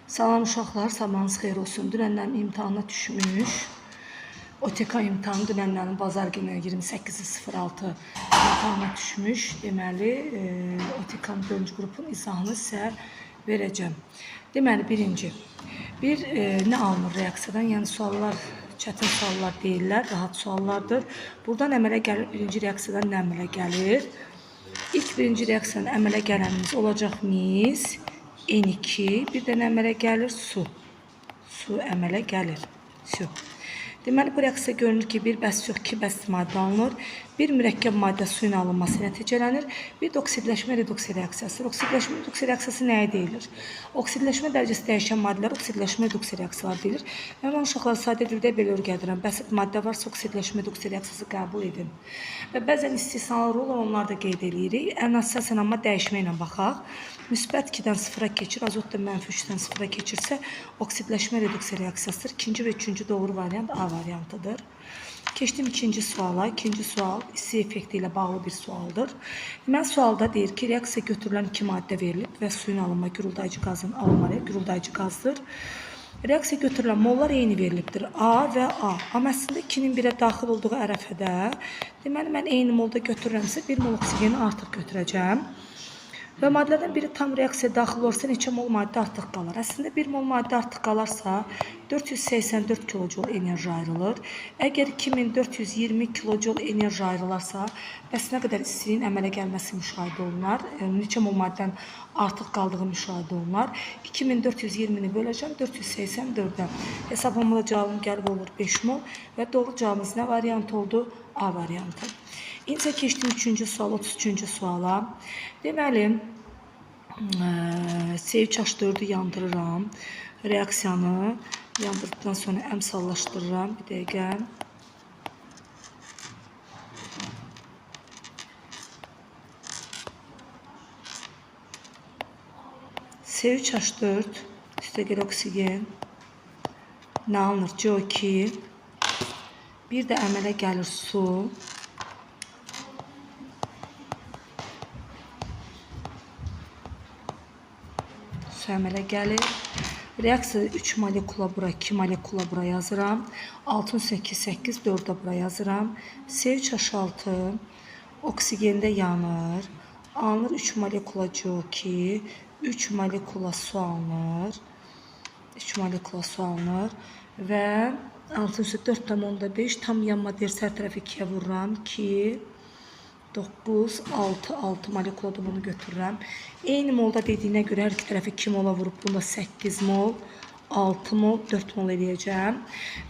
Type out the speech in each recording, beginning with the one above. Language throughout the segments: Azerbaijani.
Salam uşaqlar, sabahınız xeyir olsun. Dünəndən imtahana düşmüş. OTK imtahanı dünəndən bazar günü 28.06 imtahana düşmüş. Deməli, OTK-nın 4-cü qrupun izahını sizə verəcəm. Deməli, birinci, bir nə alınır reaksiyadan? Yəni suallar çətin suallar deyirlər, rahat suallardır. Buradan əmələ gəlir, birinci reaksiyadan nə əmələ gəlir? İlk birinci reaksiyadan əmələ gələnimiz olacaq mis, N2, bir də nə əmələ gəlir? Su. Su əmələ gəlir. Su. Deməli, bu reaksiya görünür ki, bir bəs yox, iki bəs maddə alınır. Bir mürəkkəb maddə suyun alınması nəticələnir. Bir də oksidləşmə reduksiya reaksiyası. Oksidləşmə reduksiya reaksiyası nəyə deyilir? Oksidləşmə dərəcəsi dəyişən maddələr oksidləşmə reduksiya reaksiyaları deyilir. Mən uşaqlar sadə dildə belə öyrədirəm. Bəsit maddə varsa oksidləşmə reduksiya reaksiyası qəbul edin. Və bəzən istisnalar olur, onları da qeyd eləyirik. Ən əsasən amma dəyişmə ilə baxaq. Müsbət 2-dən 0-a keçir, azot da mənfi 3-dən 0-a keçirsə, oksidləşmə reduksiya reaksiyasıdır. İkinci və üçüncü doğru variant A variantıdır. Keçdim ikinci suala. İkinci sual isti effekti ilə bağlı bir sualdır. Deməli, sualda deyir ki, reaksiya götürülən iki maddə verilib və suyun alınma, güruldayıcı qazın alınma, güruldayıcı qazdır. Reaksiya götürülən mollar eyni verilibdir. A və A. Amma əslində 2-nin 1-ə daxil olduğu ərəfədə, deməli, mən eyni molda götürürəmsə, 1 mol oksigeni artıq götürəcəm. Və maddələrdən biri tam reaksiyaya daxil olursa, neçə mol maddə artıq qalar? Əslində, 1 mol maddə artıq qalarsa, 484 kilojol enerji ayrılır. Əgər 2420 kilojol enerji ayrılarsa, bəs nə qədər istiliyin əmələ gəlməsi müşahidə olunar? Neçə mol maddənin artıq qaldığı müşahidə olunar? 2420-ni böləcəm 484-ə. Hesablamada cavabım gəlib olur 5 mol və doğru cavabımız nə variant oldu? A variantı. İndi keçdim 3-cü sual, 33-cü suala. Deməli, C3H4-ü yandırıram. Reaksiyanı yandırdıqdan sonra əmsallaşdırıram. Bir dəqiqə. C3H4 üstəgəl oksigen nə alınır? CO2. Bir də əmələ gəlir su. Su əmələ gəlir. Reaksiyada 3 molekula bura, 2 molekula bura yazıram. 6-ın üstünə 2, 8, 4 də bura yazıram. C3H6 oksigendə yanır. Alınır 3 molekula CO2, 3 molekula su alınır. 3 molekula su alınır və 6-ın üstünə 4,5 tam yanma deyirsə hər tərəfi 2-yə vururam. 2, 9, 6, 6 molekula da bunu götürürəm. Eyni molda dediyinə görə hər iki tərəfi 2 mola vurub bunda 8 mol, 6 mol, 4 mol eləyəcəm.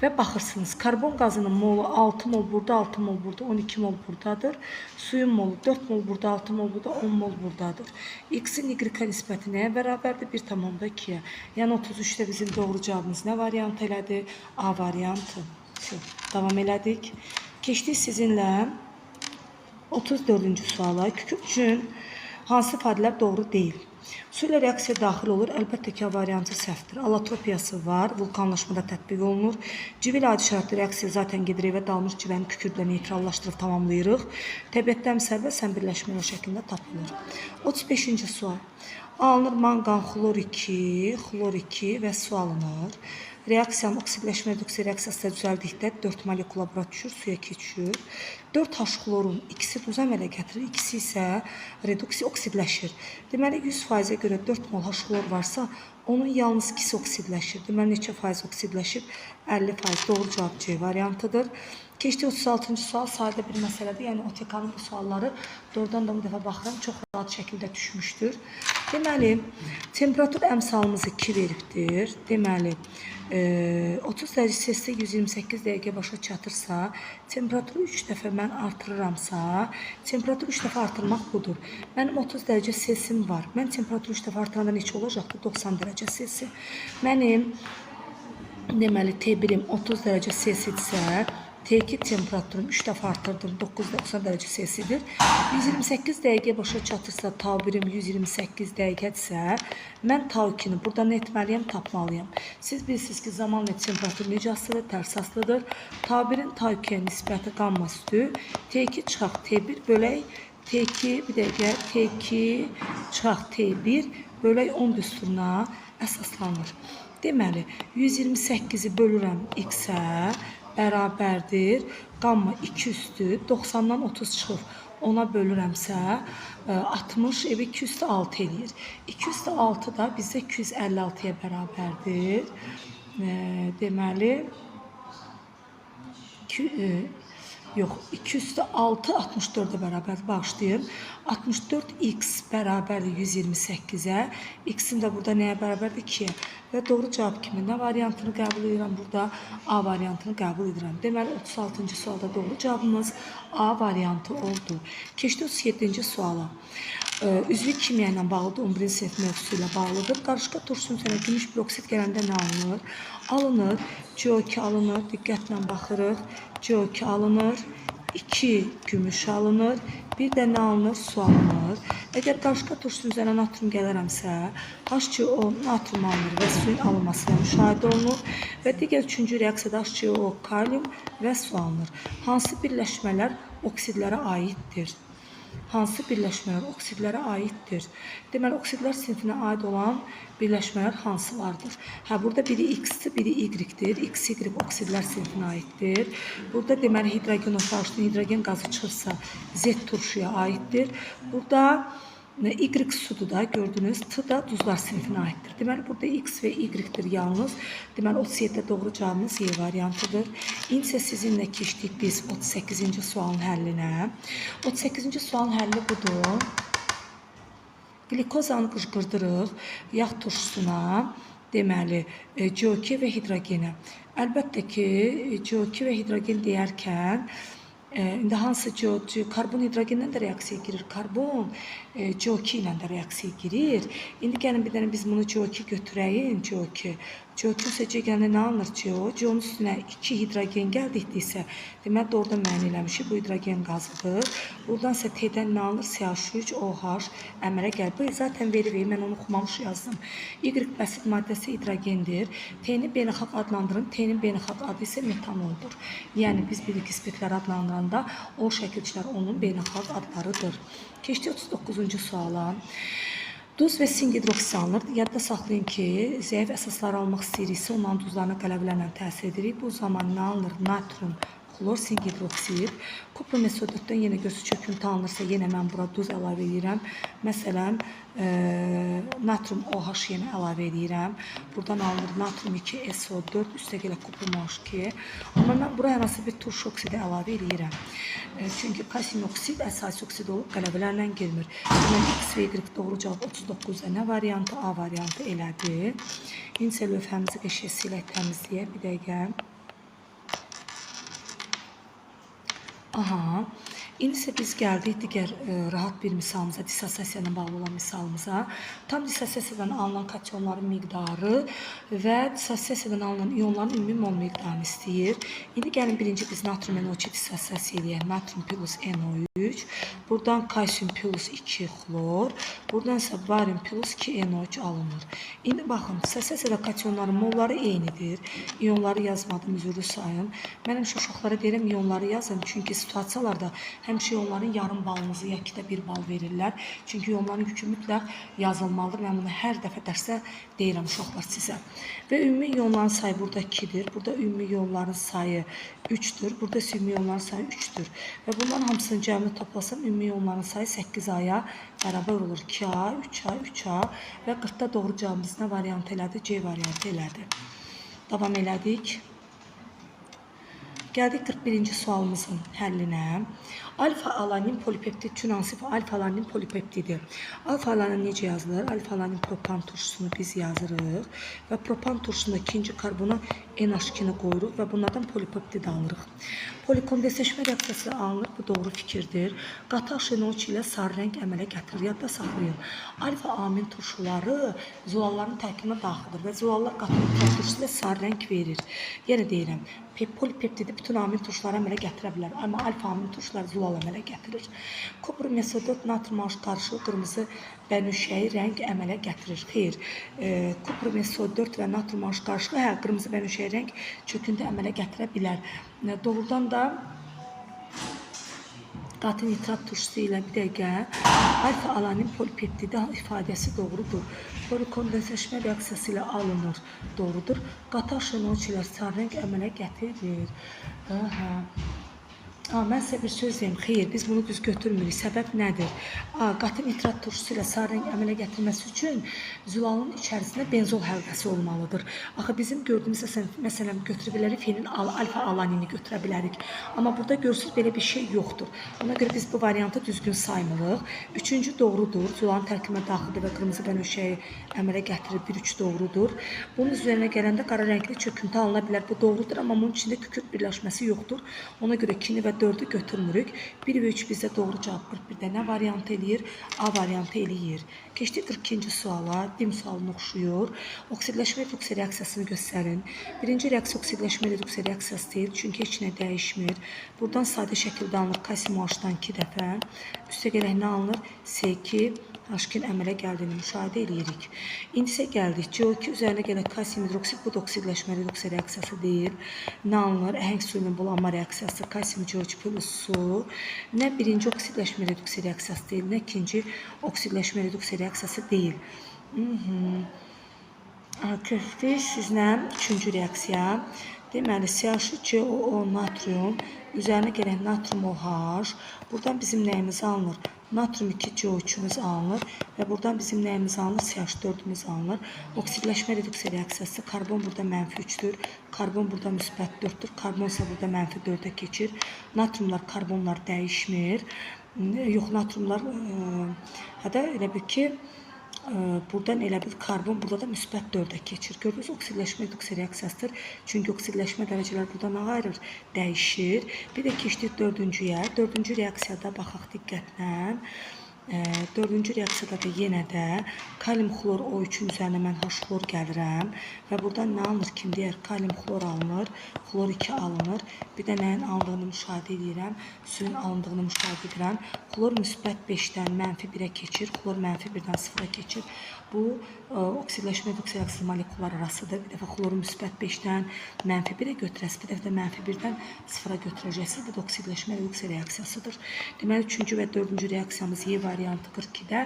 Və baxırsınız, karbon qazının molu 6 mol burada, 6 mol burada, 12 mol buradadır. Suyun molu 4 mol burada, 6 mol burada, 10 mol buradadır. X-in Y-ə nisbəti nəyə bərabərdir? 1,2-yə. Yəni 33-də bizim doğru cavabımız nə variant elədi? A variantı. Davam elədik. Keçdik sizinlə 34-cü suala. Kükürt üçün hansı ifadələr doğru deyil? Su ilə reaksiya daxil olur. Əlbəttə ki, A variantı səhvdir. Alotropiyası var, vulkanlaşmada tətbiq olunur. Civil adi şəraitdə reaksiya zaten gedir, evə dalmış civəni kükürdlə neytrallaşdırıb tamamlayırıq. Təbiətdə həm sərbəst, həm birləşmələr şəklində tapılır. 35-ci sual. Alınır manqan xlor 2, xlor 2 və su alınır. Reaksiyanın oksidləşmə reduksiya reaksiyası düzəldikdə 4 molekula bura düşür, suya keçir. 4H xlorun ikisi duz əmələ gətirir, ikisi isə reduksiya oksidləşir. Deməli 100%-ə görə 4 mol H xlor varsa, onun yalnız ikisi oksidləşir. Deməli neçə faiz oksidləşib? 50%. Doğru cavab C variantıdır. Keçdik 36-cı sual sadə bir məsələdir. Yəni OTK-nın bu sualları doğrudan da bu dəfə baxıram, çox rahat şəkildə düşmüşdür. Deməli, temperatur əmsalımızı 2 veribdir. Deməli, 30 dərəcə Selsiyə 128 dəqiqə başa çatırsa, temperaturu 3 dəfə mən artırıramsa, temperaturu 3 dəfə artırmaq budur. Mənim 30 dərəcə Selsim var. Mən temperaturu 3 dəfə artıranda neçə olacaqdır? 90 dərəcə Selsi. Mənim deməli T1-im 30 dərəcə Selsidirsə, T2 temperaturum 3 dəfə artırdım, 990 dərəcə Selsidir. 128 dəqiqə başa çatırsa, tau 1-im 128 dəqiqədirsə, mən tau 2-ni burada nə etməliyəm, tapmalıyam. Siz bilirsiniz ki, zaman və temperatur necə asılıdır? Tərs asılıdır. Tau 1-in tau 2-yə nisbəti qamma üstü T2 çıxaq T1 bölək T2, bir dəqiqə, T2 çıxaq T1 Bölək 10 düsturuna əsaslanır. Deməli, 128-i bölürəm x-ə bərabərdir. Qamma 2 üstü 90-dan 30 çıxıb 10-a bölürəmsə 60 evi 2 üstü 6 eləyir. 2 üstü 6 da bizdə 256-ya bərabərdir. Deməli, 2 üstü 6 64-ə bərabərdir. Bağışlayın. 64x bərabərdir 128-ə. X-in də burada nəyə bərabərdir? 2-yə. Və doğru cavab kimi nə variantını qəbul edirəm? Burada A variantını qəbul edirəm. Deməli, 36-cı sualda doğru cavabımız A variantı oldu. Keçdik 37-ci suala. Üzvü kimya ilə bağlıdır, 11-ci sinif mövzusu ilə bağlıdır. Qarışqa turşusunun üzərinə gümüş biroksid gələndə nə alınır? Alınır, CO2 alınır, diqqətlə baxırıq. CO2 alınır, 2 gümüş alınır, bir də nə alınır? Su alınır. Əgər qarışqa turşusunun üzərinə natrium gələrəmsə, H2O natrium alınır və suyun alınması ilə müşahidə olunur. Və digər üçüncü reaksiyada H2O kalium və su alınır. Hansı birləşmələr oksidlərə aiddir? Hansı birləşmələr oksidlərə aiddir? Deməli, oksidlər sinfinə aid olan birləşmələr hansılardır? Hə, burada biri X-dir, biri Y-dir. X, Y oksidlər sinfinə aiddir. Burada deməli, hidrogen ortalıqdan hidrogen qazı çıxırsa Z turşuya aiddir. Burada Y sudur da gördünüz, T da duzlar sinifinə aiddir. Deməli, burada X və Y-dir yalnız. Deməli, 37-də doğru cavabımız Y variantıdır. İndi isə sizinlə keçdik biz 38-ci sualın həllinə. 38-ci sualın həlli budur. Qlikozanı qıcqırdırıq yağ turşusuna, deməli, CO2 və hidrogenə. Əlbəttə ki, CO2 və hidrogen deyərkən, İndi hansı CO2, karbon hidrogenlə də reaksiyaya girir, karbon CO2 ilə də reaksiyaya girir. İndi gəlin bir dənə biz bunu CO2 götürəyin, CO2. CO2 isə C gələndə nə alınır? CO. CO-nun üstünə 2 hidrogen gəldikdə isə, deməli, doğrudan müəyyən eləmişik, bu hidrogen qazıdır. Buradan isə T-dən nə alınır? CH3, OH əmələ gəlir. Bu zaten verib, mən onu oxumamış yazdım. Y bəsit maddəsi hidrogendir. T-ni beynəlxalq adlandırın. T-nin beynəlxalq adı isə metanoldur. Yəni, biz bilik spirtləri adlandıranda o şəkilçilər onun beynəlxalq adlarıdır. Keçdik 39-cu suala. Duz və sink hidroksid alınır. Yadda saxlayın ki, zəif əsasları almaq istəyiriksə, onların duzlarına qələvlərlə təsir edirik. Bu zaman nə alınır? Natrium, xlor, sink hidroksid. Kuprum SO4-dən yenə görürsünüz çöküntü alınırsa, yenə mən bura duz əlavə edirəm. Məsələn, natrium OH yenə əlavə edirəm. Buradan alınır natrium 2 SO4, üstə gələ kuprum OH2. Amma mən bura hər hansı bir turşu oksidi əlavə edirəm. Çünki kalsium oksid əsasi oksid olub qələvələrlə girmir. Deməli, X və Y doğru cavab 39-da nə variantı? A variantı elədi. İndi isə lövhəmizi qəşəng silək, təmizləyək bir dəqiqə. Aha. İndi isə biz gəldik digər rahat bir misalımıza, dissosiasiya ilə bağlı olan misalımıza. Tam dissosiasiyadan alınan kationların miqdarı və dissosiasiyadan alınan ionların ümumi mol miqdarını istəyir. İndi gəlin birinci biz natrium NO2 dissosiasiya eləyək. Natrium plus NO3, buradan kalsium plus 2 xlor, buradan isə barium plus 2 NO3 alınır. İndi baxın, dissosiasiyada kationların molları eynidir. İonları yazmadım, üzürlü sayın. Mən həmişə uşaqlara deyirəm, ionları yazın. Çünki situasiyalarda həmişə ionların yarım balınızı ya 2-də 1 bal verirlər. Çünki ionların yükü mütləq yazılmalıdır. Mən bunu hər dəfə dərsdə deyirəm uşaqlar sizə. Və ümumi ionların sayı burada 2-dir. Burada ümumi ionların sayı 3-dür. Burada isə ümumi ionların sayı 3-dür. Və bunların hamısının cəmini toplasam ümumi ionların sayı 8A-ya bərabər olur. 2A, 3A, 3A və 40-da doğru cavabımız nə variantı elədi? C variantı elədi. Davam elədik. Gəldik 41-ci sualımızın həllinə. Alfa-alanin polipeptid üçün hansı alfa-alanin polipeptidi? Alfa-alanin necə yazılır? Alfa-alanin propan turşusunu biz yazırıq və propan turşusunda ikinci karbona NH2-ni qoyuruq və bunlardan polipeptid alırıq. Polikondensləşmə reaksiyası alınır. Bu doğru fikirdir. Qatı HNO3 ilə sarı rəng əmələ gətirir. Yadda saxlayın. Alfa-amin turşuları zolalların tərkibinə daxildir və zolallar qatı turşusu ilə sarı rəng verir. Yenə deyirəm, polipeptidi bütün amin turşuları əmələ gətirə bilər. Amma alfa-amin turşuları zolal əmələ gətirir. Kuprum SO4 natrium OH qarışığı qırmızı bənövşəyi rəng əmələ gətirir. Xeyr, kuprum SO4 və natrium OH qarışığı qırmızı bənövşəyi rəng çöküntü əmələ gətirə bilər. Doğrudan da Qatı nitrat turşusu ilə bir dəqiqə alfa-alanin polipeptidi ifadəsi doğrudur. Polikondensləşmə reaksiyası ilə alınır. Doğrudur. Qatı H NO3 ilə sarı rəng əmələ gətirir. Aha. Mən sizə bir söz deyim. Xeyr, biz bunu düz götürmürük. Səbəb nədir? Qatı nitrat turşusu ilə sarı rəng əmələ gətirməsi üçün zülalın içərisində benzol həlqəsi olmalıdır. Axı bizim gördüyümüz məsələn götürə bilərik fenil alfa-alanini götürə bilərik. Amma burada görürsünüz belə bir şey yoxdur. Ona görə biz bu variantı düzgün saymırıq. Üçüncü doğrudur. Zülalın tərkibinə daxildir və qırmızı bənövşəyi əmələ gətirir. 1-3 doğrudur. Bunun üzərinə gələndə qara rəngli çöküntü alına bilər. Bu doğrudur, amma bunun içində kükürt birləşməsi yoxdur. Ona görə 2-ni və 4-ü götürmürük. 1 və 3 bizə doğru cavab 41-də nə variantı eləyir? A variantı eləyir. Keçdik 42-ci suala. Dim sualına oxşuyur. Oksidləşmə reduksiya reaksiyasını göstərin. Birinci reaksiya oksidləşmə reduksiya reaksiyası deyil, çünki heç nə dəyişmir. Buradan sadə şəkildə alınır kalsium OH-dan 2 dəfə. Üstə gələk nə alınır? S2 H2-nin əmələ gəldiyini müşahidə eləyirik. İndi isə gəldik. CO2 üzərinə gələk kalsium hidroksid, bu da oksidləşmə reduksiya reaksiyası deyil. Nə alınır? Əhəng suyunun bulanma reaksiyası, kalsium CO2 plus su. Nə birinci oksidləşmə reduksiya reaksiyası deyil, nə ikinci oksidləşmə reduksiya reaksiyası deyil. Köfdə sizlə üçüncü reaksiya. Deməli, CH3COO natrium, üzərinə gələk natrium OH. Buradan bizim nəyimiz alınır? Natrium 2CO3-ümüz alınır və buradan bizim nəyimiz alınır? CH4-ümüz alınır. Oksidləşmə reduksiya reaksiyası. Karbon burada mənfi 3-dür, karbon burada müsbət 4-dür, karbon isə burada mənfi 4-ə keçir. Natriumlar, karbonlar dəyişmir. Yox, natriumlar, hədə elə bil ki, buradan elə bil karbon burada da müsbət 4-ə keçir. Gördünüz, oksidləşmə reduksiya reaksiyasıdır. Çünki oksidləşmə dərəcələri burada nə ayırır? Dəyişir. Bir də keçdik dördüncüyə. Dördüncü reaksiyada baxaq diqqətlə. Dördüncü reaksiyada da yenə də kalium xlor O3-ün üzərinə mən H xlor gəlirəm və buradan nə alınır? Kim deyər? Kalium xlor alınır, xlor 2 alınır. Bir də nəyin alındığını müşahidə edirəm? Suyun alındığını müşahidə edirəm. Xlor müsbət 5-dən mənfi 1-ə keçir, xlor mənfi 1-dən 0-a keçir. Bu oksidləşmə reduksiya reaksiyası molekullar arasıdır. Bir dəfə xloru müsbət 5-dən mənfi 1-ə götürəsiniz, bir dəfə də mənfi 1-dən 0-a götürəcəksiniz. Bu da oksidləşmə reduksiya reaksiyasıdır. Deməli, üçüncü və dördüncü reaksiyamız Y variantı 42-də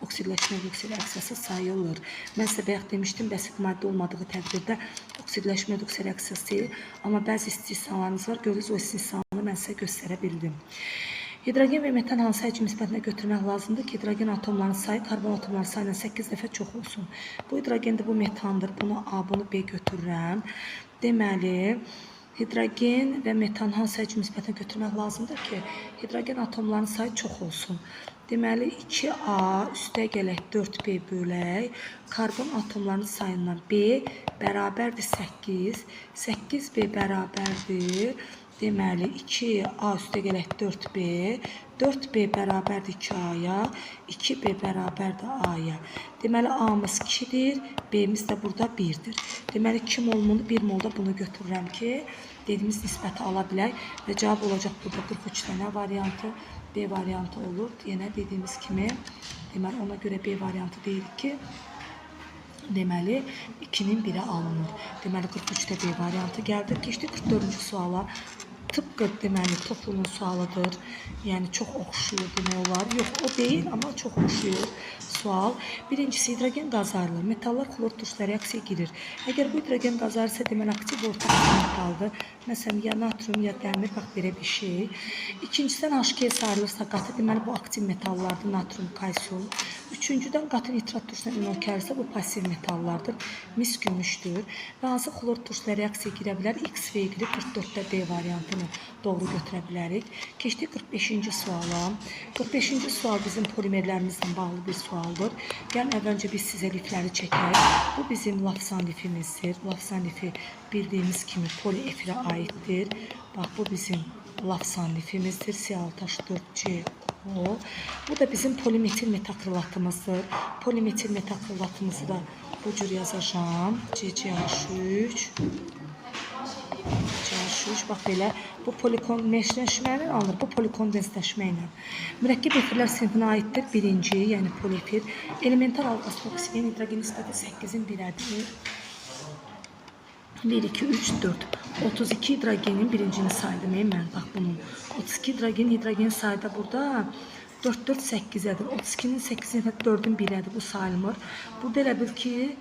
oksidləşmə reduksiya reaksiyası sayılır. Mən sizə bayaq demişdim, bəsit maddə olmadığı təqdirdə oksidləşmə reduksiya reaksiyası deyil. Amma bəzi istisnalarımız var. Gördünüz, o istisnanı mən sizə göstərə bildim. Hidrogen və metan hansı həcm nisbətinə götürmək lazımdır ki, hidrogen atomlarının sayı karbon atomlarının sayından 8 dəfə çox olsun. Bu hidrogendir, bu metandır. Bunu A, bunu B götürürəm. Deməli, hidrogen və metan hansı həcm nisbətinə götürmək lazımdır ki, hidrogen atomlarının sayı çox olsun. Deməli, 2A üstə gələk 4B bölək, karbon atomlarının sayından B bərabərdir 8, 8B bərabərdir. Deməli, 2A üstə gələk 4B, 4B bərabərdir 2A-ya, 2B bərabərdir A-ya. Deməli, A-mız 2-dir, B-miz də burada 1-dir. Deməli, 2 molunu 1 molda bunu götürürəm ki, dediyimiz nisbəti ala bilək və cavab olacaq burada 43 dənə variantı, B variantı olur. Yenə dediyimiz kimi, deməli, ona görə B variantı deyirik ki, deməli, 2-nin 1-i alınır. Deməli, 43-də B variantı gəldi. Keçdik 44-cü suala. Tıpqı, deməli, toplunun sualıdır. Yəni, çox oxşuyur demək olar. Yox, o deyil, amma çox oxşuyur sual. Birincisi, hidrogen qazı ayrılır. Metallar xlor turşusu reaksiyaya girir. Əgər bu hidrogen qazı ayrılsa, deməli, aktiv ortaq metaldır. Məsələn, ya natrium, ya dəmir, bax, belə bir şey. İkincisidən H2S ayrılırsa qatı, deməli, bu aktiv metallardır, natrium, kalsium. Üçüncüdən qatı nitrat turşusuna NO2 ayrılsa, bu pasiv metallardır, mis gümüşdür. Və hansı xlor turşusu reaksiyaya girə bilər? X və Y 44-də D variantını doğru götürə bilərik. Keçdik 45-ci suala. 45-ci sual bizim polimerlərimizlə bağlı bir sualdır. Gəlin, əvvəlcə biz sizə lifləri çəkək. Bu bizim lafsan lifimizdir. Lafsan lifi bildiyimiz kimi poliefirə aiddir. Bax, bu bizim lafsan lifimizdir. C6H4CO. Bu da bizim polimetil metakrilatımızdır. Polimetil metakrilatımızı da bu cür yazacağam. CCH3. CH3, bax belə. Bu polikondenstləşmə alınır. Bu polikondensləşmə ilə. Mürəkkəb efirlər sinfinə aiddir. Birinci, yəni poliefir. Elementar alqaslı oksigen hidrogen nisbəti 8-in 1-ədir. 1, 2, 3, 4. 32 hidrogenin birincini saydım mən. Bax bunun. 32 hidrogenin hidrogen sayı da burada 4, 4, 8-ədir. 32-nin 8-in 4-ün 1-ədir. Bu sayılmır. Burada elə bil ki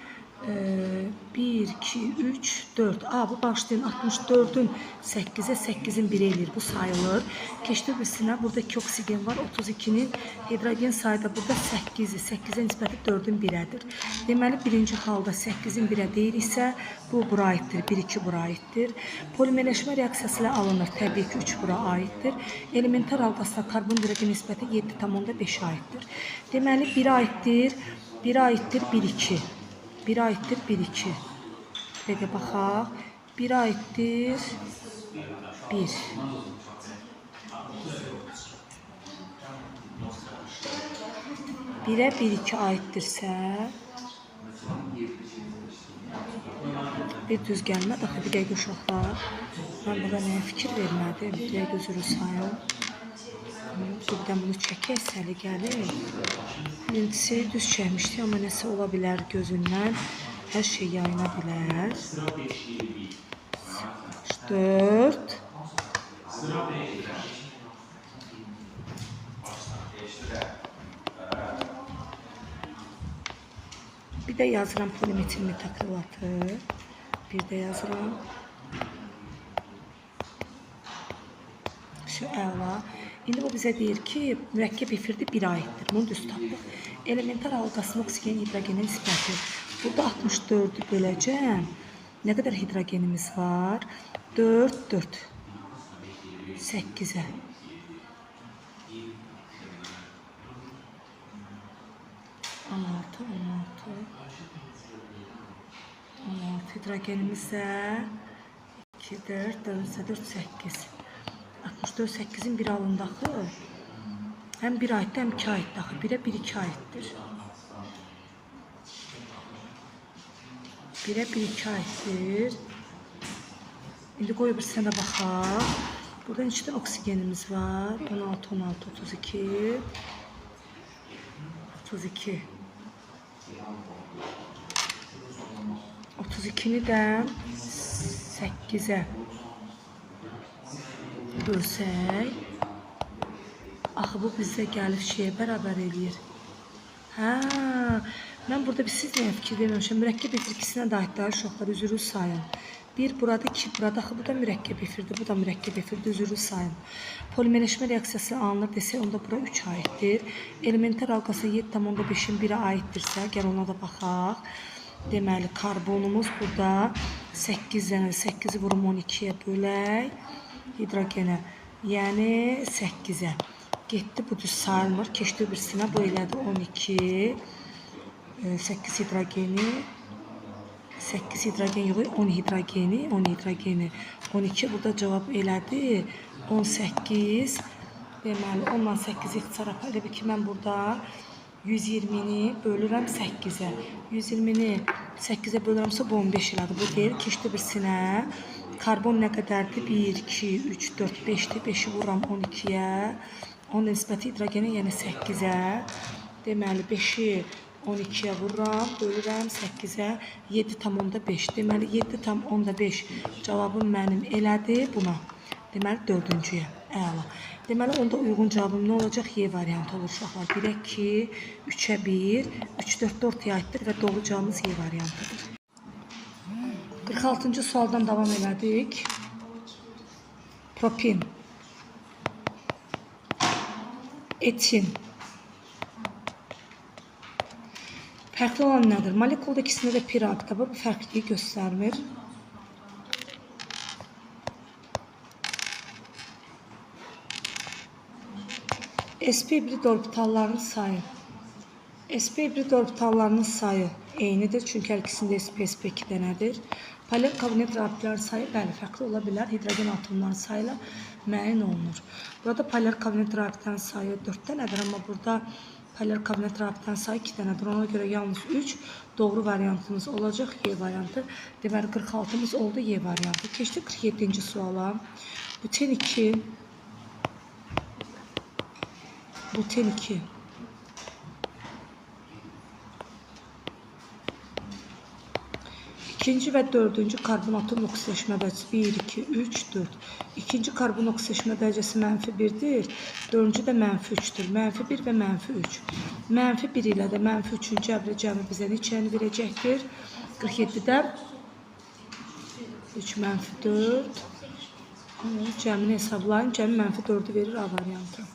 1, 2, 3, 4. A, bu bağışlayın 64-ün 8-ə 8-in 1 eləyir. Bu sayılır. Keçdi birisinə. Burada 2 oksigen var. 32-nin hidrogen sayı da burada 8-dir. 8-ə nisbəti 4-ün 1-ədir. Deməli, birinci halda 8-in 1-ə deyiriksə, bu bura aiddir. 1, 2 bura aiddir. Polimerləşmə reaksiyası ilə alınır. Təbii ki, 3 bura aiddir. Elementar halqasına karbon hidrogen nisbəti 7,5 aiddir. Deməli, 1 aiddir. 1 aiddir, 1, 2. 1 aiddir, 1, 2. Bir dəqiqə baxaq. 1 aiddir, 1. 1-ə 1, 2 aiddirsə, bir düz gəlmədi. Axı, bir dəqiqə uşaqlar. Mən burada nəyə fikir vermədim? Bir dəqiqə üzrü sayım. Bir də bunu çəkək, səli gəlir. Birincisi düz çəkmişdik, amma nəsə ola bilər gözündən. Hər şey yayına bilər. 4. Bir də yazıram polimetil metakrilatı. Bir də yazıram. Şu əla. İndi bu bizə deyir ki, mürəkkəb efirdə 1 aiddir. Bunu düz tapdıq. Elementar halqasının oksigen hidrogenin nisbəti. Burada 64-ü böləcəm. Nə qədər hidrogenimiz var? 4, 4. 8-ə. 16, 16. 16 hidrogenimiz də 2, 4, 4, 4, 8. 64, 8-in 1 alındı axı. Həm 1 aiddir, həm 2 aiddir axı. 1-ə 1, 2 aiddir. 1-ə 1, 2 aiddir. İndi qoy bir sənə baxaq. Burada neçə dənə oksigenimiz var? 16, 16, 32. 32. 32-ni də 8-ə bölsək, axı bu bizə gəlib şeyə bərabər eləyir. Hə, mən burada bir siz nəyə fikir verməmişəm? Mürəkkəb efir ikisinə də aiddir, uşaqlar, üzürü sayın. 1 burada, 2 burada. Axı bu da mürəkkəb efirdir, bu da mürəkkəb efirdir, üzürü sayın. Polimerləşmə reaksiyası alınır desək, onda bura 3 aiddir. Elementar halqası 7,5-in 1-ə aiddirsə, gəl ona da baxaq. Deməli, karbonumuz burada 8 dənə, 8-i vurum 12-yə bölək hidrogenə, yəni 8-ə. Getdi, bu düz sayılmır. Keçdi birisinə, bu elədi 12, 8 hidrogeni, 8 hidrogen yox, 10 hidrogeni, 10 hidrogeni, 12, burada cavab elədi 18. Deməli, 10-dan 8-i ixtisar apar. Elə bil ki, mən burada 120-ni bölürəm 8-ə. 120-ni 8-ə bölürəmsə, bu 15 elədi. Bu deyir, keçdi birisinə. Karbon nə qədərdir? 1, 2, 3, 4, 5-dir. 5-i vururam 12-yə. Onun nisbəti hidrogenə, yəni 8-ə. Deməli, 5-i 12-yə vururam, bölürəm 8-ə, 7,5. Deməli, 7,5 cavabım mənim elədi buna. Deməli, 4-cüyə. Əla. Deməli, onda uyğun cavabım nə olacaq? Y variantı olur uşaqlar. 1-ə 2, 3-ə 1, 3, 4, 4 aiddir və doğru cavabımız Y variantıdır. 46-cı sualdan davam elədik. Propin. Etin. Fərqli olan nədir? Molekulda ikisində də pi rabitə var. Bu fərqliliyi göstərmir. Sp hibrid orbitallarının sayı. Sp hibrid orbitallarının sayı eynidir. Çünki hər ikisində sp, sp2 dənədir. Polar kabinet rabitələrin sayı bəli, fərqli ola bilər. Hidrogen atomlarının sayı ilə müəyyən olunur. Burada polar kabinet rabitələrin sayı 4 dənədir, amma burada polar kabinet rabitələrin sayı 2 dənədir. Ona görə yalnız 3 doğru variantımız olacaq. Y variantı. Deməli, 46-mız oldu Y variantı. Keçdik 47-ci suala. Buten 2. Buten 2. İkinci və dördüncü karbon atom oksidləşmə dərəcəsi 1, 2, 3, 4. İkinci karbon oksidləşmə dərəcəsi mənfi 1-dir. Dördüncü də mənfi 3-dür. Mənfi 1 və mənfi 3. Mənfi 1 ilə də mənfi 3-ün cəbri cəmi bizə neçəni verəcəkdir? 47-də 3 mənfi 4. Cəmini hesablayın. Cəmi mənfi 4-ü verir A variantı.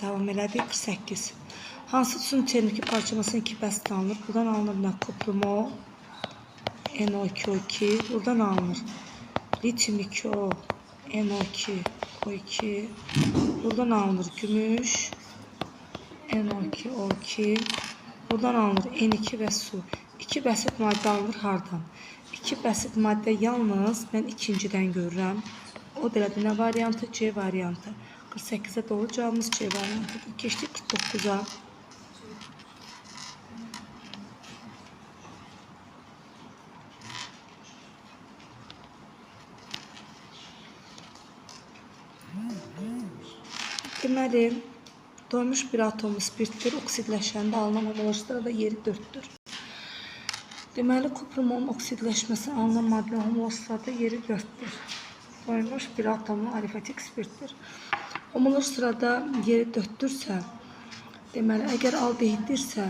Davam elədik. 48. Hansı tüsün termiki parçalamasının iki bəsit alınır? Buradan alınır nə? Kuprumo NO2O2. Buradan alınır. Lityum 2O NO2O2. Buradan alınır gümüş NO2O2. Buradan alınır N2 və su. İki bəsit maddə alınır hardan? İki bəsit maddə yalnız mən ikincidən görürəm. O da elədir. Nə variantı? C variantı. 48'e doğru cevabımız C variantıdır. Keçdik 49'a. Deməli, doymuş bir atomlu spirtdir. Oksidləşəndə alınan homoloji da yeri 4-dür. Deməli, kuprumun oksidləşməsi alınan maddə homoloji yeri 4-dür. Doymuş bir atomlu alifatik spirtdir. Homoloji sırada yeri 4-dürsə, deməli, əgər aldehiddirsə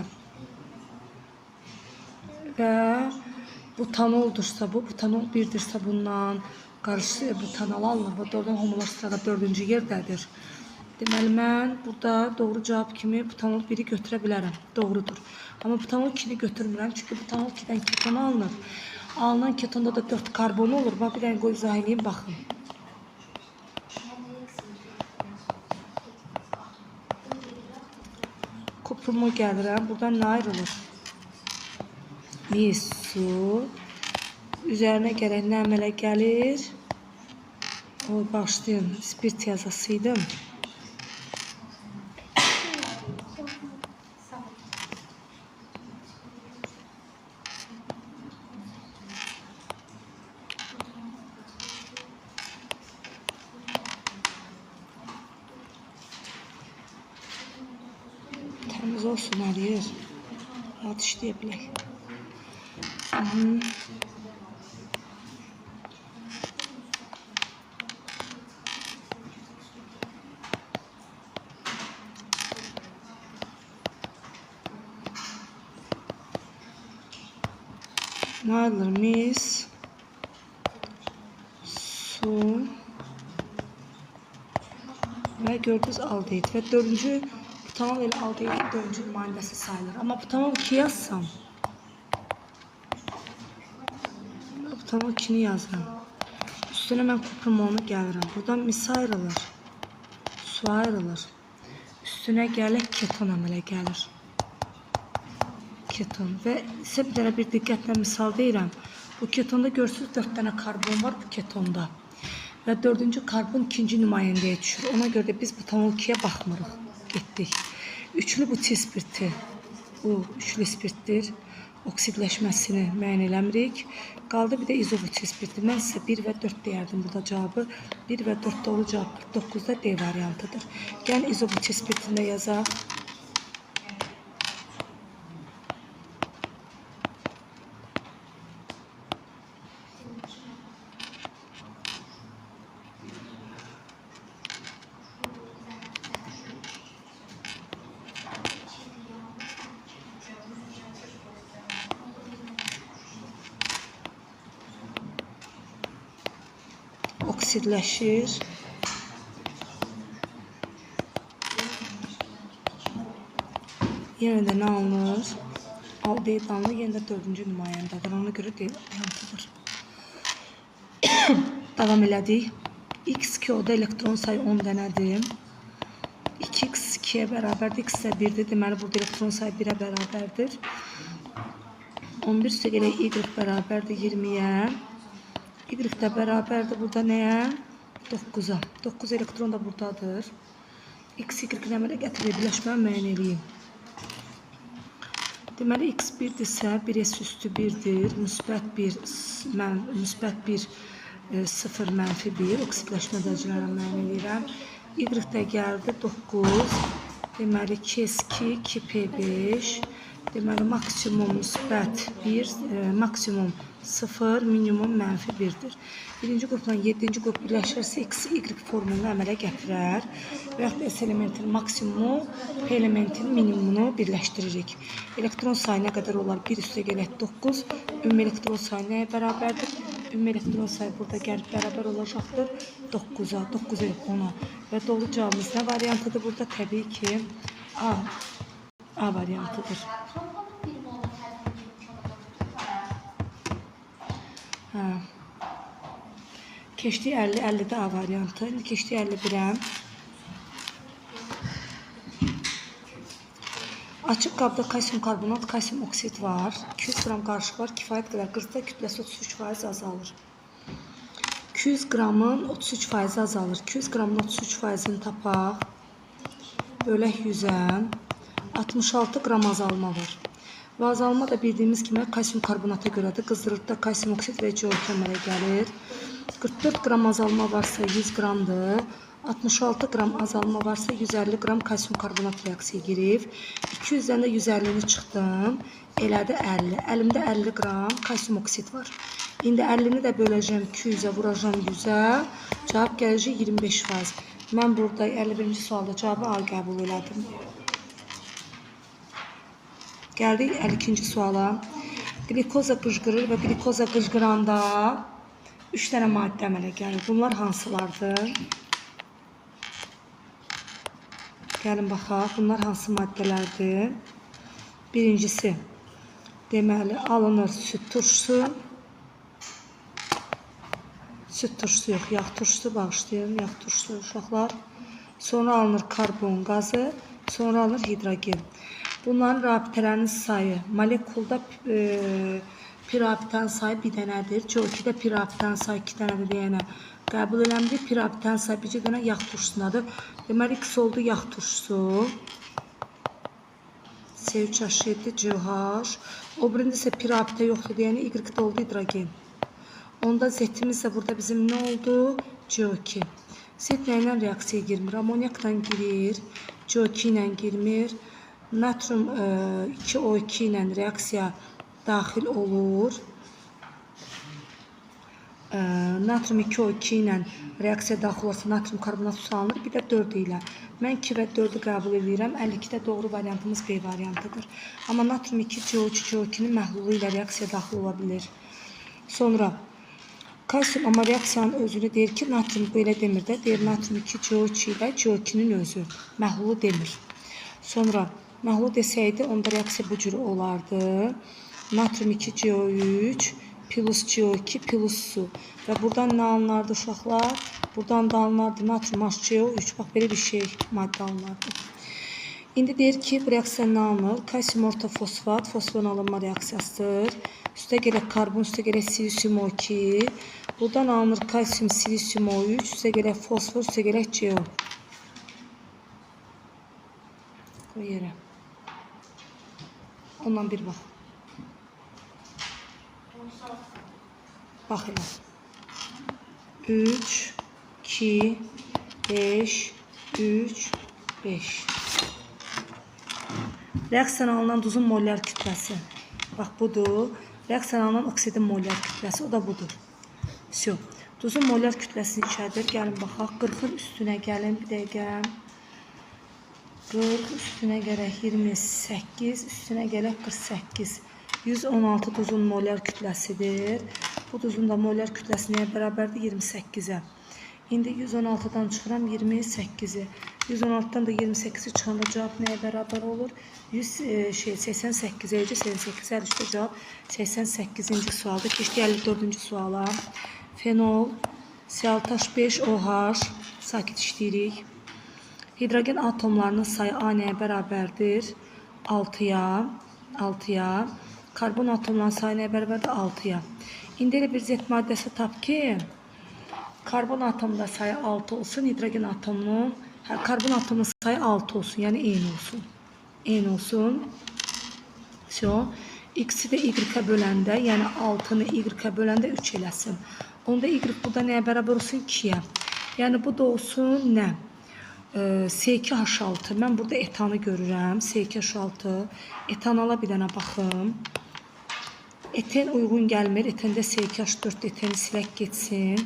və butanoldursa, bu butanol 1-dirsə bundan qarşı butanol alınır və doğrudan homoloji sırada 4-cü yerdədir. Deməli, mən burada doğru cavab kimi butanol 1-i götürə bilərəm. Doğrudur. Amma butanol 2-ni götürmürəm. Çünki butanol 2-dən keton alınır. Alınan ketonda da 4 karbon olur. Bax, bir dənə qoy izah eləyim, baxın. Kuprumu gəlirəm. Buradan nə ayrılır? Mis, su. Üzərinə gələk nə əmələ gəlir? O, bağışlayın, spirt yazasıydım. Təmiz olsun hər yer. Rahat işləyə bilək. Nə ayrılır? Mis, su və gördünüz aldehid. Və dördüncü butanol ilə aldehidin dördüncü nümayəndəsi sayılır. Amma butanol 2 yazsam, butanol 2-ni yazıram. Üstünə mən kuprumonu gəlirəm. Buradan mis ayrılır, su ayrılır. Üstünə gələk keton əmələ gəlir. Keton. Və sizə bir dənə bir diqqətlə misal deyirəm. Bu ketonda görürsünüz 4 dənə karbon var bu ketonda. Və dördüncü karbon ikinci nümayəndəyə düşür. Ona görə də biz butanol 2-yə baxmırıq. Getdik. Üçlü butil spirti. Bu üçlü spirtdir. Oksidləşməsini müəyyən eləmirik. Qaldı bir də izobutil spirti. Mən sizə 1 və 4 deyərdim burada cavabı. 1 və 4 doğru cavab 49-da D variantıdır. Gəlin izobutil spirtini də yazaq. Oksidləşir. Yenə də nə alınır? Aldehid alınır. Yenə də dördüncü nümayəndədir. Ona görə D variantıdır. Davam elədik. X2O-da elektron sayı 10 dənədir. 2x 2-yə bərabərdir. X isə 1-dir. Deməli, burada elektron sayı 1-ə bərabərdir. 11 üstə gələk Y bərabərdir 20-yə. Y də bərabərdir burada nəyə? 9-a. 9 elektron da buradadır. X, Y-ni əmələ gətirir. Birləşməni müəyyən eləyim. Deməli, X 1-dirsə, 1S üstü 1-dir. Müsbət 1, müsbət 1, 0, mənfi 1. Oksidləşmə dərəcələrini müəyyən eləyirəm. Y də gəldi 9. Deməli, 2S2, 2P5. Deməli, maksimum müsbət 1, maksimum 0, minimum mənfi 1-dir. Birinci qrupla 7-ci qrup birləşirsə X, Y formulunu əmələ gətirər. Və yaxud da S elementinin maksimumu, P elementinin minimumunu birləşdiririk. Elektron sayı nə qədər olar? 1 üstə gələk 9. Ümumi elektron sayı nəyə bərabərdir? Ümumi elektron sayı burada gəlib bərabər olacaqdır 9-a, 9-a yox, 10-a. Və doğru cavabımız nə variantıdır burada? Təbii ki, A variantıdır. Hə. Keçdik 50, 50-də A variantı. İndi keçdik 51-ə. Açıq qabda kalsium karbonat, kalsium oksid var. 200 qram qarışıq var. Kifayət qədər qızda kütləsi 33% azalır. 200 qramın 33% azalır. 200 qramın 33%-ni tapaq. Bölək 100-ə. 66 qram azalma var. Və azalma da bildiyimiz kimi kalsium karbonata görədir. Qızdırıldıqda kalsium oksid və CO2 əmələ gəlir. 44 qram azalma varsa 100 qramdır. 66 qram azalma varsa 150 qram kalsium karbonat reaksiyaya girib. 200-dən də 150-ni çıxdım. Elədi 50. Əlimdə 50 qram kalsium oksid var. İndi 50-ni də böləcəm 200-ə, vuracam 100-ə. Cavab gələcək 25%. Mən burada 51-ci sualda cavabı A qəbul elədim. Gəldik 52-ci suala. Qlikoza qıcqırır və qlikoza qıcqıranda 3 dənə maddə əmələ gəlir. Bunlar hansılardır? Gəlin baxaq. Bunlar hansı maddələrdir? Birincisi, deməli, alınır süd turşusu. Süd turşusu yox, yağ turşusu, bağışlayın, yağ turşusu uşaqlar. Sonra alınır karbon qazı, sonra alınır hidrogen. Bunların rabitələrinin sayı, molekulda pirabitənin sayı bir dənədir. CO2-də pirabitənin sayı 2 dənədir deyənə qəbul eləmirik. Pirabitənin sayı bir dənə yağ turşusundadır. Deməli, X oldu yağ turşusu. C3H7, CH. O birində isə pirabitə yoxdur deyənə Y-də oldu hidrogen. Onda Z-imiz də burada bizim nə oldu? CO2. Z nə ilə reaksiyaya girmir? Amonyakla girir, CO2 ilə girmir. Natrium 2O2 ilə reaksiya daxil olur. Natrium 2O2 ilə reaksiya daxil olursa natrium karbonat su alınır. Bir də 4 ilə. Mən 2 və 4-ü qəbul edirəm. 52-də doğru variantımız B variantıdır. Amma natrium 2 CO3 CO2-nin məhlulu ilə reaksiya daxil ola bilir. Sonra kalsium, amma reaksiyanın özünü deyir ki, natrium belə demir də. Deyir natrium 2 CO3 ilə CO2-nin özü. Məhlulu demir. Sonra məhlul desəydi, onda reaksiya bu cür olardı. Natrium 2 CO3 plus CO2 plus su. Və buradan nə alınardı uşaqlar? Buradan da alınardı natrium HCO3. Bax, belə bir şey maddə alınardı. İndi deyir ki, bu reaksiya nə alınır? Kalsium ortofosfat, fosforun alınma reaksiyasıdır. Üstə gələk karbon, üstə gələk silisium O2. Buradan alınır kalsium silisium O3, üstə gələk fosfor, üstə gələk CO. Qoy yerə. Ondan bir bax. Bax elə. 3, 2, 5, 3, 5. Reaksiyadan alınan duzun molyar kütləsi. Bax budur. Reaksiyadan alınan oksidin molyar kütləsi. O da budur. Vso. Duzun molyar kütləsi neçədir? Gəlin baxaq. 40-ın üstünə gəlin bir dəqiqə. 40 üstünə gələk 28, üstünə gələk 48. 116 duzun molyar kütləsidir. Bu duzun da molyar kütləsi nəyə bərabərdir? 28-ə. İndi 116-dan çıxıram 28-i. 116-dan da 28-i çıxanda cavab nəyə bərabər olur? 88-ə, 88, 53-də cavab 88-ci sualdır. Keçdik 54-cü suala. Fenol, C6H5OH, sakit işləyirik. Hidrogen atomlarının sayı A nəyə bərabərdir? 6-ya, 6-ya. Karbon atomlarının sayı nəyə bərabərdir? 6-ya. İndi elə bir Z maddəsi tap ki, karbon atomunda sayı 6 olsun, hidrogen atomunun, karbon atomunun sayı 6 olsun, yəni eyni olsun. Eyni olsun. So, X-i də Y-ə böləndə, yəni 6-nı Y-ə böləndə 3 eləsin. Onda Y burada nəyə bərabər olsun? 2-yə. Yəni bu da olsun nə? C2H6. Mən burada etanı görürəm. C2H6. Etanala bir dənə baxım. Eten uyğun gəlmir. Etende C2H4 eteni silək getsin.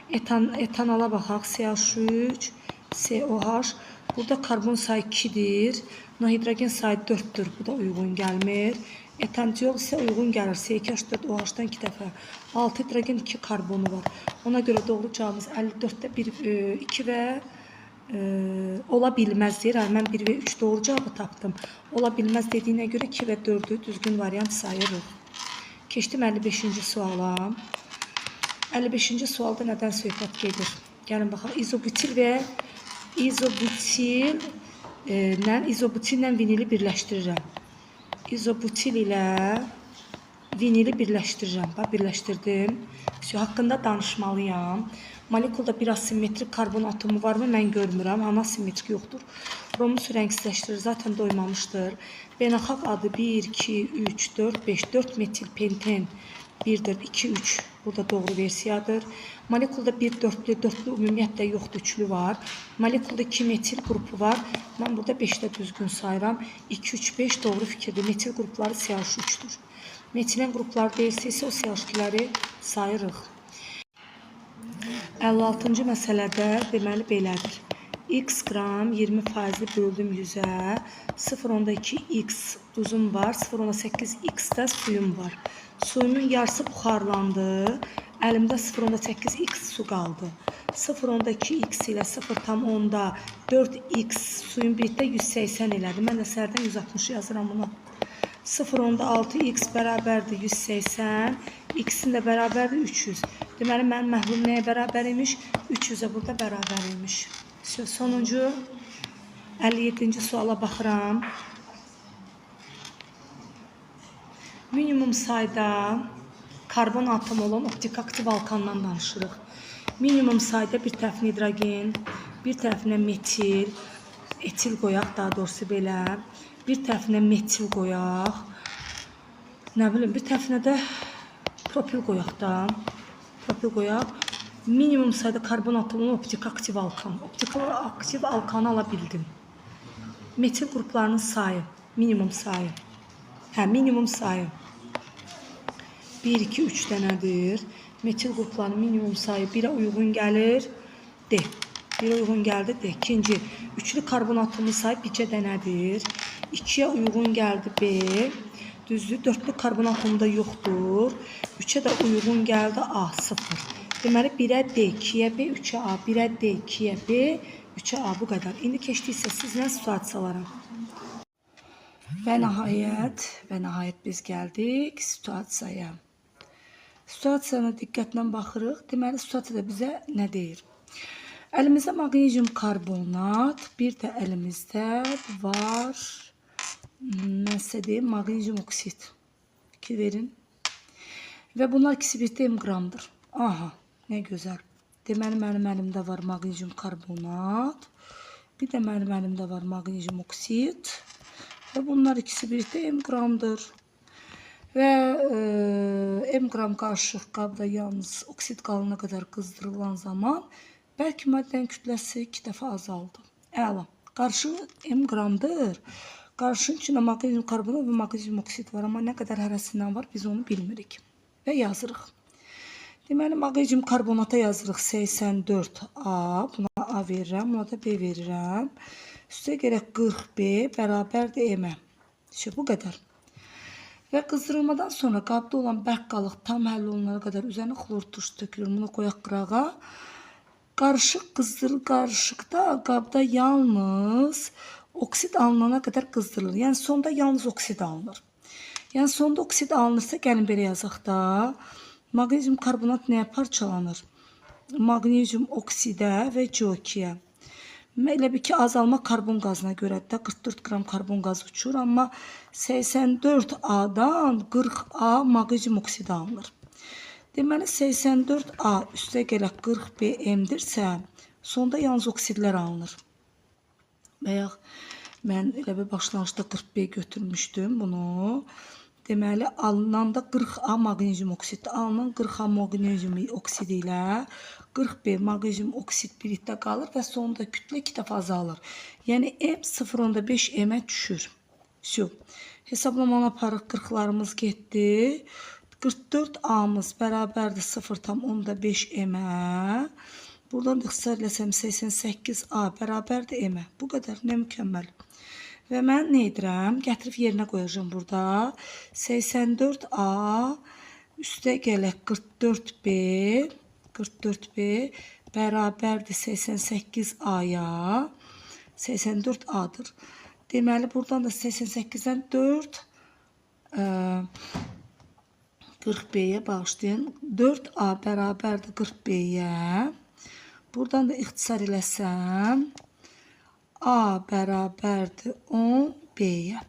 Etanala baxaq. CH3, COH. Burada karbon sayı 2-dir. Hidrogen sayı 4-dür. Bu da uyğun gəlmir. Etandiol isə uyğun gəlir. C2H4OH-dan 2 dəfə. 6 hidrogen 2 karbonu var. Ona görə doğru cavabımız 54-də 1, 2 və ola bilməz deyir. Mən 1 və 3 doğru cavabı tapdım. Ola bilməz dediyinə görə 2 və 4-ü düzgün variant sayırıq. Keçdim 55-ci suala. 55-ci sualda nədən söhbət gedir? Gəlin baxaq. İzobutil və izobutillə vinili birləşdirirəm. İzobutil ilə vinili birləşdirirəm. Bax, birləşdirdim. Haqqında danışmalıyam. Molekulda bir asimetrik karbon atomu varmı? Mən görmürəm. Hanı asimetrik yoxdur. Bromu su rəngsizləşdirir. Zaten doymamışdır. Beynəlxalq adı 1, 2, 3, 4, 5, 4 metil penten 1-dir, 2, 3. Burada doğru versiyadır. Molekulda bir dörtlü, dörtlü ümumiyyətlə yoxdur, üçlü var. Molekulda 2 metil qrupu var. Mən burada 5-də düzgün sayıram. 2, 3, 5 doğru fikirdir. Metil qrupları CH3-dür. Metilen qrupları deyilsə isə o CH2-ləri sayırıq. 56-cı məsələdə deməli belədir. X qram 20%-li böldüm 100-ə. 0,2 x duzum var. 0,8 x də suyum var. Suyumun yarısı buxarlandı. Əlimdə 0,8 x su qaldı. 0,2 x ilə 0,4 x suyun birlikdə 180 elədi. Mən də sərdən 160 yazıram buna. 0,6 x bərabərdir 180. X-in də bərabərdir 300. Deməli, mənim məhlul nəyə bərabər imiş? 300-ə burada bərabər imiş. Sonuncu 57-ci suala baxıram. Minimum sayda karbon atomu olan optik aktiv alkandan danışırıq. Minimum sayda bir tərəfinə hidrogen, bir tərəfinə metil, etil qoyaq, daha doğrusu belə. Bir tərəfinə metil qoyaq. Nə bilim, bir tərəfinə də propil qoyaq da. Propil qoyaq. Minimum sayda karbon atomu optik aktiv alkan. Optik aktiv alkanı ala bildim. Metil qruplarının sayı, minimum sayı. Hə, minimum sayı. 1, 2, 3 dənədir. Metil qruplarının minimum sayı 1-ə uyğun gəlir. D. 1-ə uyğun gəldi. D. İkinci, üçlü karbon atomu sayı bircə dənədir. 2-yə uyğun gəldi B. Düzdür, dörtlü karbon atomu da yoxdur. 3-ə də uyğun gəldi A, 0. Deməli, 1-ə D, 2-yə B, 3-ə A, 1-ə D, 2-yə B, 3-ə A, bu qədər. İndi keçdiksə sizlə situasiyalara. Və nəhayət biz gəldik situasiyaya. Situasiyana diqqətlə baxırıq. Deməli, situasiyada bizə nə deyir? Əlimizdə maqnezium karbonat, bir də əlimizdə var, mən sizə deyim, maqnezium oksid. Fikir verin. Və bunlar ikisi birlikdə M qramdır. Aha, nə gözəl. Deməli, mənim əlimdə var maqnezium karbonat, bir də mənim əlimdə var maqnezium oksid. Və bunlar ikisi birlikdə M qramdır. Və M qram qarışıq qabda yalnız oksid qalana qədər qızdırılan zaman bərk maddənin kütləsi 2 dəfə azaldı. Əla. Qarışıq M qramdır. Qarışığın içində maqnezium karbonat və maqnezium oksid var, amma nə qədər hərəsindən var biz onu bilmirik. Və yazırıq. Deməli, maqnezium karbonata yazırıq 84A. Buna A verirəm, buna da B verirəm. Üstə gələk 40B bərabərdir M-ə. İşte bu qədər. Və qızdırılmadan sonra qabda olan bərk qalıq tam həll olunana qədər üzərinə xlor turşu tökülür. Bunu qoyaq qırağa. Qarışıq qızdırıl, qarışıqda qabda yalnız oksid alınana qədər qızdırılır. Yəni sonda yalnız oksid alınır. Yəni sonda oksid alınırsa gəlin belə yazaq da. Maqnezium karbonat nəyə parçalanır? Maqnezium oksidə və CO2-yə. Elə bil ki, azalma karbon qazına görə də 44 qram karbon qazı uçur, amma 84A-dan 40A maqnezium oksidi alınır. Deməli, 84A üstə gələk 40B M-dirsə, sonda yalnız oksidlər alınır. Bayaq mən elə bir başlanğıcda 40B götürmüşdüm bunu. Deməli, alınan da 40A maqnezium oksiddir. Alınan 40A maqnezium oksidi ilə 40B maqnezium oksid birlikdə qalır və sonda kütlə 2 dəfə azalır. Yəni, M 0,5 M-ə düşür. Vsyo. Hesaplamanı aparıq, 40-larımız getdi. 44 A-mız bərabərdir 0,5 M-ə. Buradan da ixtisar eləsəm 88 A bərabərdir M-ə. Bu qədər, nə mükəmməl. Və mən nə edirəm? Gətirib yerinə qoyacağam burada. 84 A üstə gələk 44B. 44B bərabərdir 88 A-ya. 84 A-dır. Deməli, buradan da 88-dən 4 40B-yə bağışlayın. 4A bərabərdir 40B-yə. Buradan da ixtisar eləsəm A bərabərdir 10B-yə.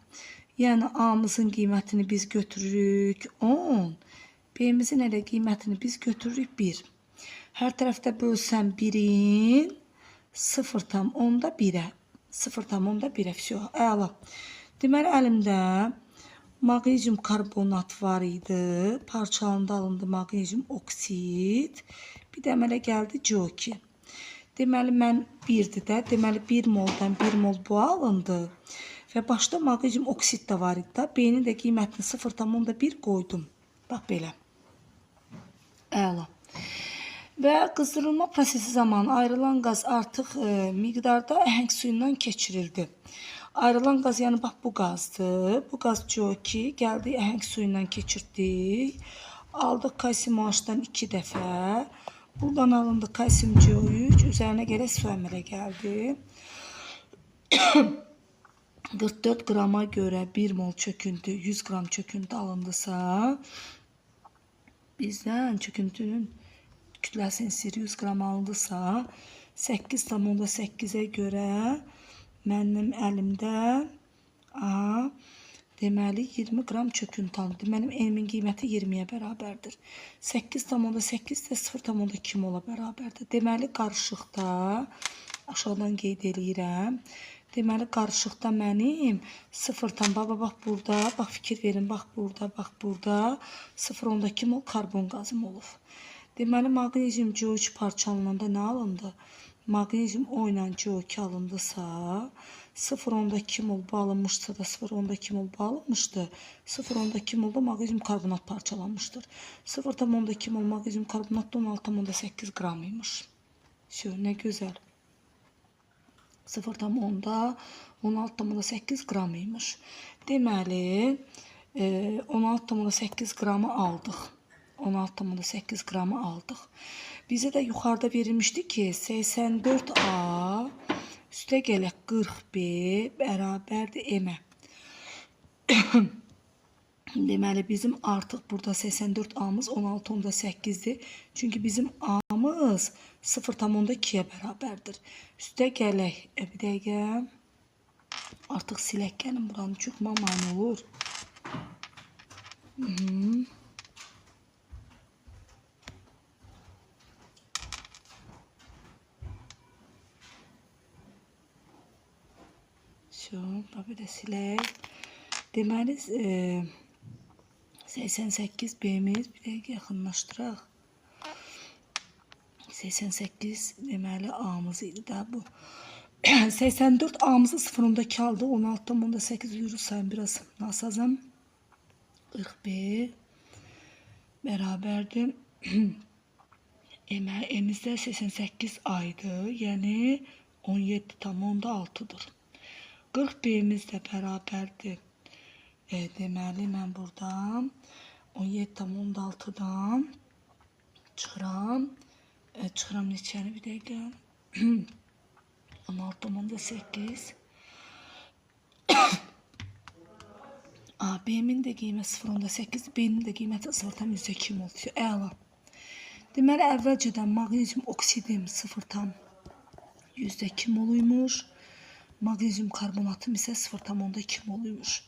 Yəni A-mızın qiymətini biz götürürük 10. B-mizin elə qiymətini biz götürürük 1. Hər tərəfdə bölsəm 1-in 0,1-ə. 0,1-ə. Vsyo, əla. Deməli, əlimdə maqnezium karbonat var idi. Parçalandı, alındı maqnezium oksid. Bir də əmələ gəldi CO2. Deməli, mən 1-dir də. Deməli, 1 moldan 1 mol bu alındı. Və başda maqnezium oksid də var idi da. B-nin də qiymətini 0,1 qoydum. Bax, belə. Əla. Və qızdırılma prosesi zamanı ayrılan qaz artıq miqdarda əhəng suyundan keçirildi. Ayrılan qaz, yəni bax bu qazdır. Bu qaz CO2 gəldi əhəng suyundan keçirdik. Aldıq kalsium OH-dan 2 dəfə. Buradan alındı kalsium CO3. Üzərinə gələk su əmələ gəldi. 44 qrama görə 1 mol çöküntü, 100 qram çöküntü alındısa, bizdən çöküntünün kütləsini istəyir, 100 qram alındısa, 8,8-ə görə mənim əlimdə deməli 20 qram çöküntü alındı. Mənim M-in qiyməti 20-yə bərabərdir. 8,8 də 0,2 mola bərabərdir. Deməli, qarışıqda, aşağıdan qeyd eləyirəm. Deməli, qarışıqda mənim 0, bax, bax burada, bax fikir verin, bax burada, bax burada 0,2 mol karbon qazım olub. Deməli, maqnezium CO3 parçalananda nə alındı? Maqnezium O ilə CO2 alındısa, 0,2 mol bu alınmışsa da 0,2 mol bu alınmışdı. 0,2 mol da maqnezium karbonat parçalanmışdır. 0,2 mol maqnezium karbonat da 16,8 qram imiş. Şö, nə gözəl. 0,16,8 qram imiş. Deməli, 16,8 qramı aldıq. 16,8 qramı aldıq. Bizə də yuxarıda verilmişdi ki, 84A üstə gələk 40B bərabərdir M-ə. Deməli, bizim artıq burada 84A-mız 16,8-dir. Çünki bizim A-mız 0,2-yə bərabərdir. Üstə gələk, bir dəqiqə. Artıq silək gəlin buranı, çox mane olur. Şu, bax bir də silək. Deməli, 88 B-miz, bir dəqiqə yaxınlaşdıraq. 88 deməli A-mız idi də bu. 84 A-mızı 0,2 aldı. 16,8 euro sayım biraz nasazım. 40 B bərabərdir. M-imizdə 88 A idi. Yəni 17,6-dır. 40 B-miz də bərabərdir. Deməli, mən buradan 17,6-dan çıxıram. Çıxıram neçəni bir dəqiqə. 16,8. A, B-min də qiyməti 0,8, B-nin də qiyməti 0,2 oldu. Əla. Deməli, əvvəlcədən maqnezium oksidim 0,2 moluymuş. Maqnezium karbonatım isə 0,2 moluymuş.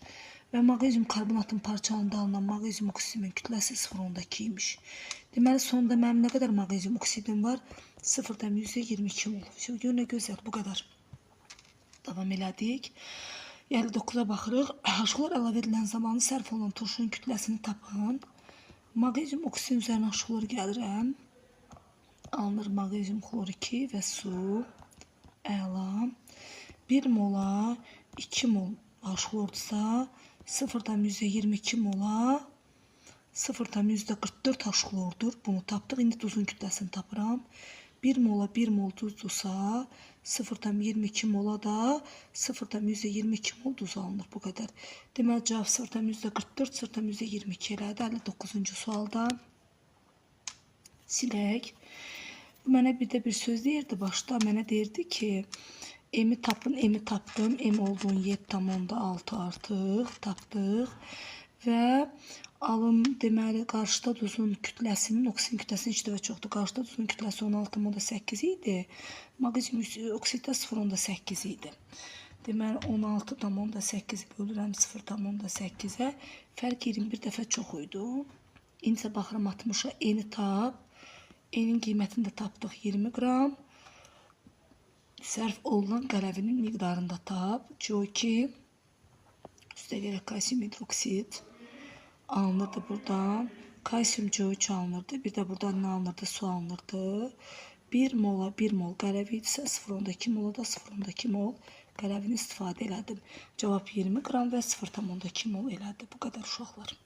Və maqnezium karbonatın parçalanında alınan maqnezium oksidimin kütləsi 0,2 imiş. Deməli, sonda mənim nə qədər maqnezium oksidim var? 0,22 mol. Gör nə gözəl, bu qədər. Davam elədik. 59-a baxırıq. H-xlor əlavə edilən zamanı sərf olunan turşunun kütləsini tapın. Maqnezium oksidin üzərinə H-xlor gəlirəm. Alınır maqnezium xlor 2 və su. Əla. 1 mola 2 mol H-xlordursa 0,22 mola 0,44 H-xlordur. Bunu tapdıq. İndi duzun kütləsini tapıram. 1 mola 1 mol duzdursa 0,22 mola da 0,22 mol duz alınır. Bu qədər. Deməli cavab 0,44 0,22 elədi. 59-cu sualda. Silək. Mənə bir də bir söz deyirdi başda. Mənə deyirdi ki, M-i tapın, M-i tapdım. M oldu 17,6 artıq tapdıq. Və alım deməli qarşıda duzun kütləsinin oksidin kütləsinin 3 dəfə çoxdur. Qarşıda duzun kütləsi 16,8 idi. Maqnezium oksiddə 0,8 idi. Deməli 16,8 bölürəm 0,8-ə. Fərq 21 dəfə çox idi. İndi isə baxıram 60-a N-i tap. N-in qiymətini də tapdıq 20 qram. Sərf olunan qələvinin miqdarını da tap. CO2 üstə gələrək kalsium hidroksid alınırdı buradan. Kalsium CO3 alınırdı. Bir də buradan nə alınırdı? Su alınırdı. 1 mola 1 mol qələvi idisə 0,2 mola da 0,2 mol qələvini istifadə elədim. Cavab 20 qram və 0,2 mol elədi. Bu qədər uşaqlar.